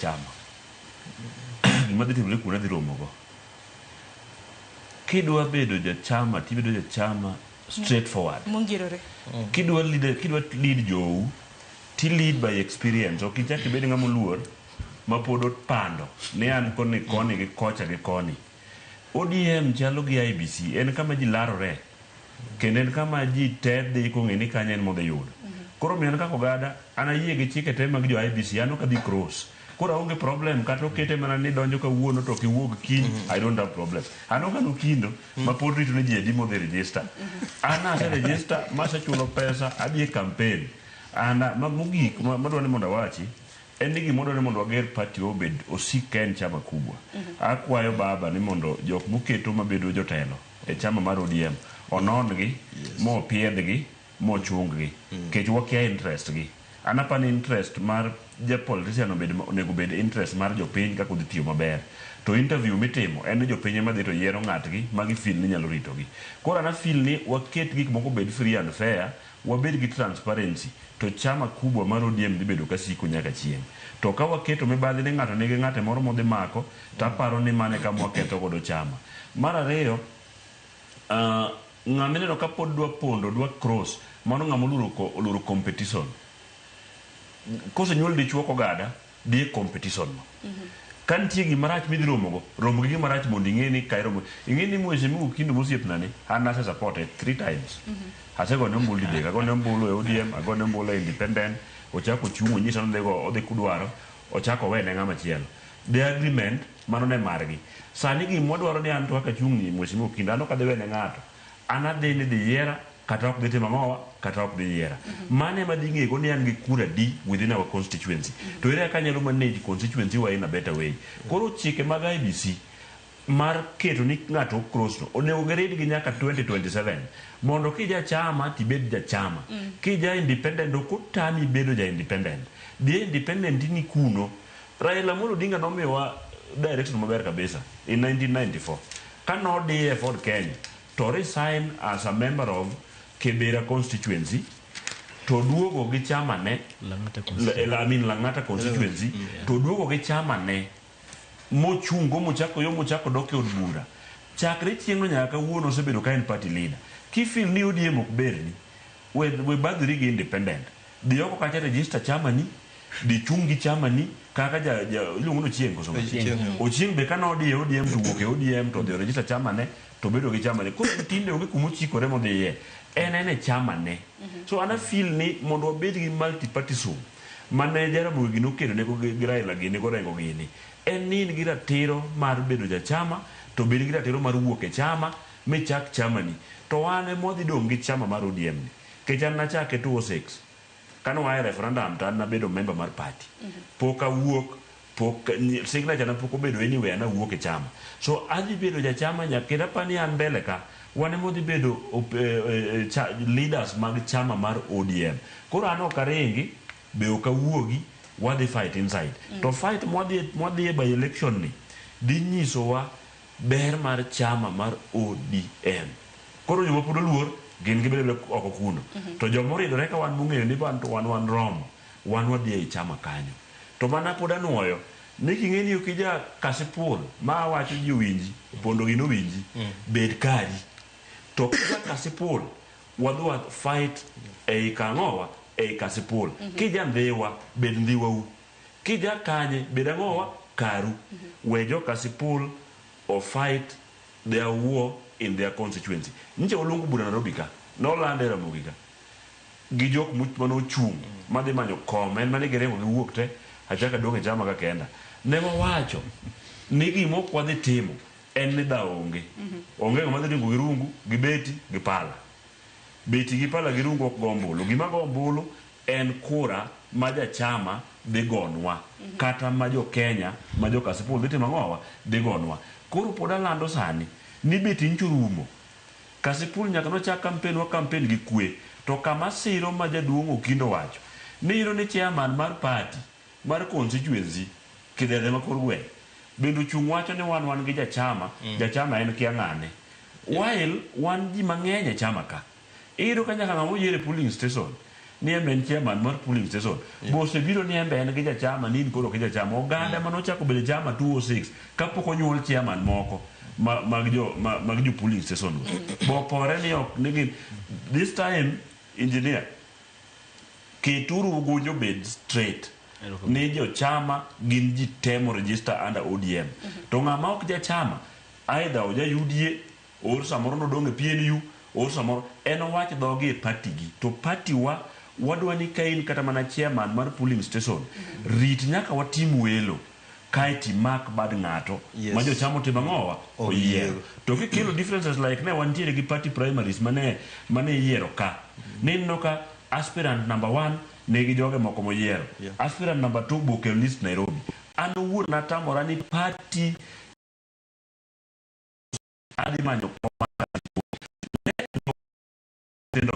Chama. Gima dhi timore kuno adhi romogo. Kidwa bedo jachama tibedo jachama straight forward. Mongirore. Kidwa lead, kidwa lead jou ti lead by experience. Ok ichak ibed ng'ama oluor ma pod opando ni an koni koni gi kocha gi koni. ODM chalo gi IBC, en kama ji larore. Kendo en kama ji te dhi kong'e ni kanyo en modhi yudo. Koro omiyo an kaka ogada, an ayie gi chike te mag jo IBC, an ok adhi cross. Koro aonge problem kata okete mana ni donjo kawuono to ok iwuog kiny, I don't have problem. An ok an Okindo ma pod rito ni ji adi modhi register. An ase register masechulo pesa adhi e campaign. An ma mogik madwa ni mondo awachi en ni gima wadwa ni mondo wager party wa obed osik ka en chama kubwa. Akwayo baba ni mondo jok moketo mabedo jotelo e chama mar ODM onon gi mopiedhgi mochung gi nikech wakia interest gi. An apa ni interest mar ja politician obed onego bed interest mar jopiny kaka odhi tiyo maber. To interview mitimo en ni jopiny ema dhi to yiero ng'atgi ma gi feel ni nyalo ritogi. Koro an a feel ni waket gik moko obed free and fair, wabed gi transparency to chama kubwa mar ODM dhi bedo kasiko nyaka chieng'. To ka waketo mibadhi ni ng'ato nigi ng'ate moro modhi mako, to aparo ni mano e kama waketho godo chama. Mar ariyo, ng'ama ineno ka pod dwa pondo, dwa cross, mano ng'ama oluoro, oluoro competition. Kosenyuol dichuo kogada, dhi e competition no. Ka nitie gima rach midhi romogo, rom gi gima rach mondo ing'e ni ka iromo. Ing'e ni Mheshimiwa Okindo mosiepna ni, an ase supporte three times. Asegone ombulu didek, agone ombulu e ODM, agone ombulu e Independent, ochako ochung' onyisa ni odhi go odhi kudwaro, ochako owene ng'ama chielo. The agreement, mano ne margi. Sani gima wadwaro ni an to kaka achung' ni Mheshimiwa Okindo, an ok adhi wene ng'ato. An adhi ni dhi yiera kata ok dhi timo ang'owa kata ok dhi yiera. Mano ema dhi ng'ego ni an gi kura di within our constituency. To ere kaka anyalo manage constituency wa in a better way. Koro chike mag IBC mar keto ni ng'ato ok cross no onego girid gi nyaka 2027 mondo kija chama tibed jachama. Kija independent ok otami bedo ja independent. Dhi independent ni kuno. Raila Amolo Odinga nomiyowa direction maber kabisa in 1994. Ka nodiye e Ford Kenya to resign as a member of Kibera constituency to duogo gi chama ne Lang'ata constituency. I mean Lang'ata constituency to duogo gi chama ne mochungo mochako yo mochako dok e od bura. Chakre chieng'no nyaka kawuono osebedo ka en party leader. Kifeel ni ODM ok berni, we badhri gi independent. Dhi oko kacha register chama ni, dhi chung' gi chama ni kaka ja, ja iluongo ni Ochieng' koso? Ochieng'. Ochieng' be kane odhi e ODM to owuok e ODM to odhi o register chama ne to obedo gi chama ne. Koro tinde onge kuma ochikore modhiye. En en e chama ne. So an a feel ni mondo wabed gi multipartyism mane Jaramogi gini okedo ne gi Raila gini gorengo gini en ni in gi ratiro mar bedo jachama to bed gi ratiro mar wuok e chama michak chamani. To wan ema wadhi dong' gi chama mar ODM ni. Nikech an nachake 2006. Kane waa e referendum to an nabedo member mar party. Pok awuok, pok signature na pok obedo anywhere nawuok e chama. So adhi bedo jachama nyaka kendo apani an mbele ka wan ema wadhi bedo leaders mag chama mar ODM. Koro an ok aringi, be ok awuogi, wadhi fight inside. To fight mwadhiye by election ni dhi nyisowa ber mar chama mar ODM. Koro joma pod oluor gin gibed abeda oko kuno. To joma oridore ka wan mong'eyo ni wan to wan wan romo, wan wadhi ei chama kanyo. To mana pod anuoyo ni king'e ni ok ija Kasipul ma awacho ji owinji, Opondo gini owinji, bed kari. To kija Kasipul, wadhi wa fight ei kang'owa, ei Kasipul. Kija Ndhiwa, bed Ndhiwa u. Kija kanye, bed ang'owa, karu. We jo Kasipul o fight their war in their constituency. Nyicha waluongo bura Nairobi ka, nolande Ramogi ka. Gi jok mane ochung' madhi manyo kom, en mane giringo giwuok te, achako aduogo e chama ka kenda. Ne wawacho ni gima ok wadhi timo en ni dhawo onge. Onge ng'ama dhi ringo gi rungu, gi beti, gi pala. Beti gi pala gi rungu ok go ombulu. Gima go ombulu en kura ma jachama dhi gonwa kata ma jo Kenya ma jo Kasipul dhi timo ang'owa dhi gonwa. Koro pod alando sani ni beti nyicha orumo. Kasipul nyaka nochak kampen wa kampen gi kwe. To kama siro ma jaduong' Okindo owacho ni iyudo ni chairman mar party mar constituency Kidhedhe ma kor gweng' bende ochung' wacho ni wan wan gi jachama, jachama en kia ng'ane. While wan ji mang'eny e chama ka. Iyudo ka nyaka ng'ama oyier e polling station ni en be en chairman mar polling station yeah. Bosebiro ni en be en gi jachama ni in koro ok jachama oganda mm. manochako bedo chama 206 kapok onyuol chairman moko ma, mag jo ma, mag jo polling station go mm. bopore ni ok ni gin this time engineer keturu ugunjo bed straight ni jochama gin ji temo register under ODM mm -hmm. to ng'ama ok jachama either oja UDA or samoro nodong' e PNU or samoro en owach dhoge e party gi to party wa wadwa ni ka in kata mana chairman mar polling station rit nyaka watim welo kae imak bad ng'ato Yes. ma jochama otimo ang'owa oyiero to kikelo differences like ne wantiere gi party primaries mane mane iyiero ka ne ineno ka aspirant number one nigi joge moko moyiero Yeah. aspirant number two boke list Nairobi an owuon natamora ni party adhi manyo kom tindo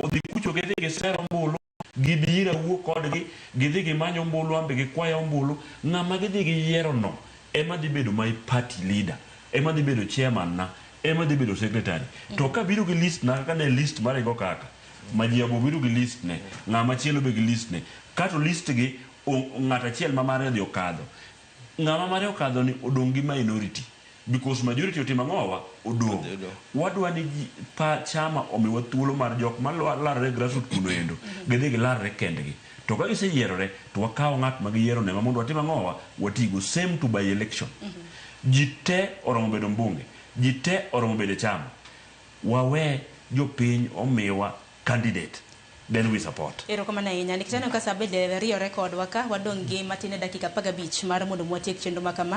odhi kucho gidhi gisero ombulu gibi ira wuo kodgi gidhi gimanyo ombulu ambe gikwaya ombulu ng'ama gidhi giyiero no ema dhi bedo my party leader ema dhi bedo chairman na ema dhi bedo secretary to kabiro gi list na kaka ne list maringo kaka Majiabo biro gi list ne ng'ama chielo be gi list ne kato list gi ng'at achiel ma mare odhi okadho ng'ama mare okadho ni odong' gi minority because majority otimo ang'owa odong' wadwa ni ji pa chama omiwa thuolo mar jok ma larore grassroots kuno endo gidhi gilarre kendgi to ka giseyierore to wakaw ng'at ma giyiero ne ma mondo watim ang'owa watigo same to by election ji te oromo bedo mbunge ji te oromo bedo e chama wawe jopiny omiwa candidate then we support. Erokamano ahinya. Nikech aneno ka sa bende riyore kodwa ka, wadong' gi matin e dakika 15 mar mondo watiek chenro ma kama.